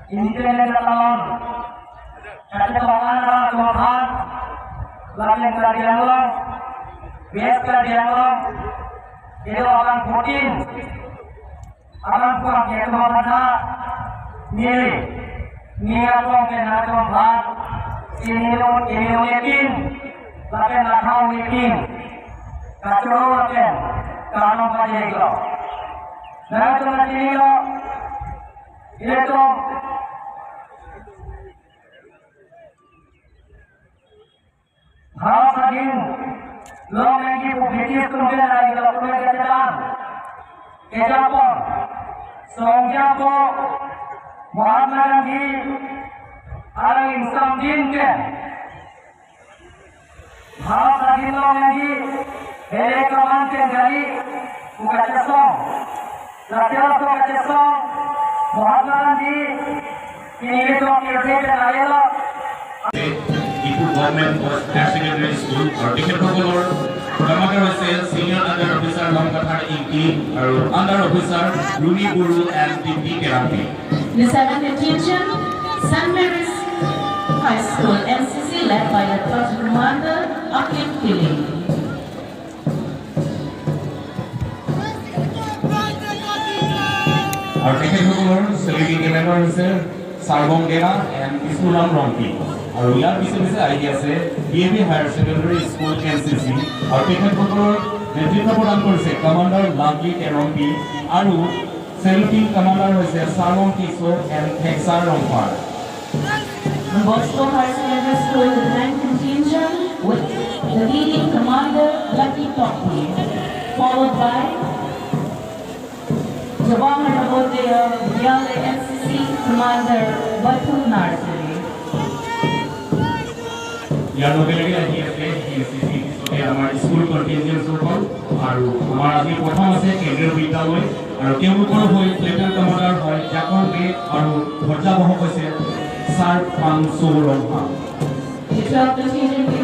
Independent talon kacang Tuhan lakin kadiang bias kadiang itu orang putin orang kurang yang pada nili niat long kena Tuhan ini yakin lakin lakau yakin kacau lakin kalau kajeng nah cuma ini lo itu Bharat স্বাধীন long lagi British kumpulan lagi kalau kumpulan kecetan kejapo songjapo Mahatma Gandhi arang Islam din ke Bharat স্বাধীন long lagi hele kraman ke jari ukacesong latir so kacesong Mahatma Gandhi ini to kirti lagi lo Government Higher Secondary School আৰু তেখেতসকলৰ commander হৈছে senior under officer লংকাথাৰ ইংকি আৰু under officer Runi Guru and Dipti Terampi. The seventh contingent, St. Mary's High School, NCC, led by the platoon commander, Akim Pili. আৰু তেখেতসকলৰ চেলিউটিং commander হৈছে সাৰ্বং গেৰা and Bishnuram ৰংকি। আৰু ইয়াৰ পিছে পিছে আহি আছে DAV higher secondary school NCC আৰু তেখেতসকলৰ নেতৃত্ব প্ৰদান কৰিছে কমাণ্ডাৰ লাভলি টেৰংপি আৰু চেলুটিং কমাণ্ডাৰ হৈছে চাৰং কিশোৰ এণ্ড থেকচাৰ Rongphar. Bosco Higher Secondary School, the ninth contingent with the leading commander Lucky Tokpi, followed by Jawahar Navodaya Vidyalaya NCC Commander Batul Narzary. ইয়াৰ লগে লগে আহি আছে এন চি চি পিছতে আমাৰ স্কুল কণ্টিনজেণ্টসকল আৰু আমাৰ আজি প্ৰথম আছে কেন্দ্ৰীয় বিদ্যালয় আৰু তেওঁলোকৰ হৈ প্লেটুন কমাণ্ডাৰ হয় জাকৰ বে আৰু ধ্বজাবাহক হৈছে sir Phangcho ৰংহা। The 12th contingent we